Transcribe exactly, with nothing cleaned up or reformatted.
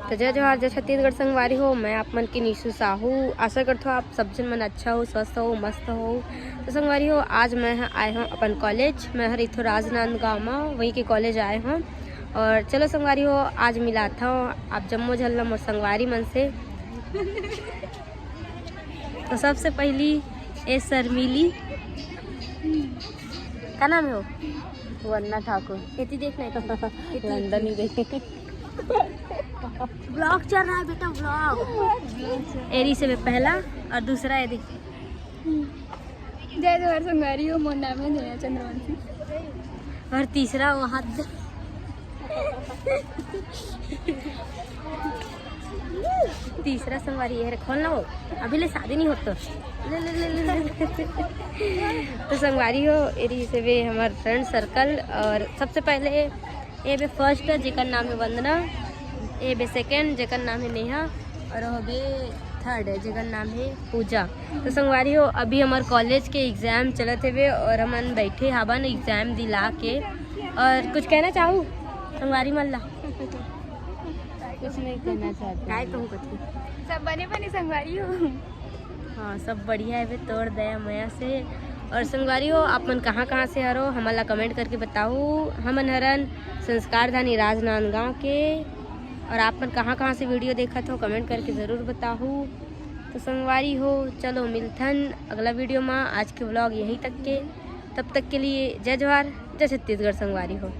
तो जय जोहार, जय छत्तीसगढ़ संगवारी हो। मैं आप मन के निशु साहू। आशा करथो आप सब झन मन अच्छा हो, स्वस्थ हो, मस्त हो। तो संगवारी हो, आज मैं ह-, आए हूँ अपन कॉलेज। मैं हर इथो राजनांदगांव में वहीं के कॉलेज आए हूँ। और चलो संगवारी हो, आज मिलात हूँ आप जम्मो झन ला मोर संगवारी मन से। तो सबसे पहली ए शर्मिली, का नाम है वो? वंदना ठाकुर। एती देखना है। लंदन ही देखे। ब्लॉग चल रहा है बेटा, ब्लॉग। एरी से पहला और दूसरा एरी। जय जोहार संगवारी हो, मोर नाम है नेहा चंद्रवंशी। और तीसरा वो हाथ दे। तीसरा संगवारी ये रे, खोल ना वो, अभी ले शादी नहीं होत तो। ले, ले, ले, ले, ले। तो संगवारी हो, एरी से वे हमार फ्रेंड सर्कल। और सबसे पहले ये बे फर्स्ट है, जेकर नाम है वंदना। ये बे सेकंड, जेकर नाम है नेहा। और वो बे थर्ड है, जेकर नाम है पूजा। तो संगवारी हो, अभी हमार कॉलेज के एग्जाम चलत हेवे और हमन बैठे हाबन एग्जाम दिला के। और कुछ कहना चाहू संगवारी मन ला? कुछ नहीं कहना चाहती। काय कहूँ कथी? सब बने बने संगवारी हो। हाँ, सब बढ़िया है बे, तोर दया मया से। और संगवारी हो, आप मन कहाँ कहाँ से हरो, हमन ला कमेंट करके बताओ। हमन हरन संस्कारधानी राजनांदगांव के। और आप मन कहाँ कहाँ से वीडियो देखत हो, कमेंट करके ज़रूर बताओ। तो संगवारी हो, चलो मिलथन अगला वीडियो में। आज के व्लॉग यहीं तक के, तब तक के लिए जय जोहार, जय छत्तीसगढ़ संगवारी हो।